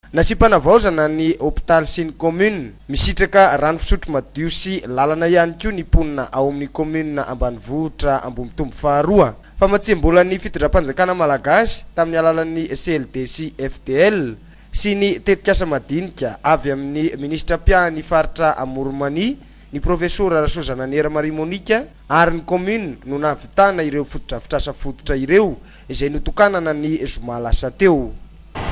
Nasiam-panavaozana ny hopitaly sy ny commune. Misitraka rano fisotro madio sy lalana ihany koa ny mponina ao amin'ny commune ambanivohitra Ambohimitombo faharoa. Famatsiam-bolan'ny fitondram-panjakana malagasy tamin'ny alalan'ny CLD sy FDL sy ny tetikasa madinika avy amin'ny minisitra mpiahy ny faritra Amoron'i Mania, ny profesora Rasoazananiera Marie Monica ary ny commune no nahavitana ireo fotodrafitrasa fototra ireo izay notokanana ny zoma lasa teo.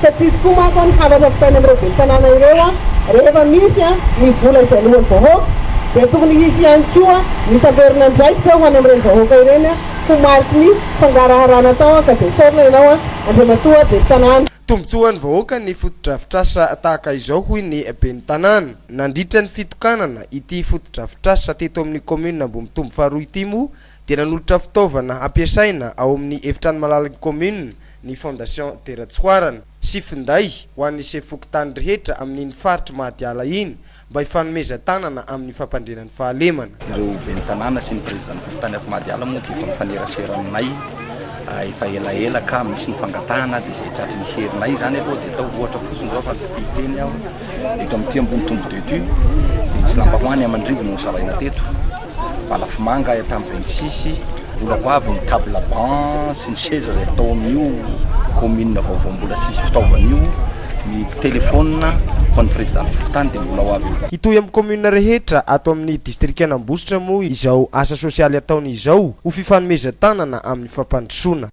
Satria tokoa manko ny hafatra ampitainy amin'ireo ben'ny tanàna ireo, rehefa misy ny vola izay aloan'ny vahoaka dia tokony hisy ihany koa ny tamberin'andraikitra ho any amin'ireny vahoaka ireny ho mariky ny fangaraharana atao ka dia isaorana ianao Andriamatoa ben'ny tanàna. Tombontsoa ho an'ny vahoaka ny fotodrafitrasa tahaka izao hoy ny ben'ny tanàna. Nandritra ny fitokanana ity fotodrafitrasa teto amin'ny kaominina Ambohimitombo faharoa ity moa dia nanolotra fitaovana hampiasaina ao amin'ny efitrano malalaky ny kaominina ny Fondation Deratsoarana sy finday ho an'ny sefo fokontany rehetra amin'iny faritr'i Mahadiala iny mba hifanomezan-tanana amin'ny fampandriana ny fahalemana. Ireo ben'ny tanàna sy ny prezidan'ny fokontany ato Mahadiala moa dia efa mifanerasera aminay efa elaela ka misy ny fangatahana dia izay tratry ny herinay izany aloha dia atao. Ohatra fotsiny izao fa tsy te hiteny aho, eto amin'ity Ambonitombo deux ity dia nisy lambahoany aman-drivony nozaraina teto. Balafomanga hatramin'ny 26, mbola ho avy ny table banc sy ny seza izay atao amin'io commune vaovao mbola tsisy fitaovana io, ny téléphone ho an'ny président ny fokontany dia mbola ho avy eo. Hitohy amin'ny commune rehetra ato amin'ny distrikan'Ambositra moa izao asa sosialy ataony izao ho fifanomezan-tanana amin'ny fampandrosoana.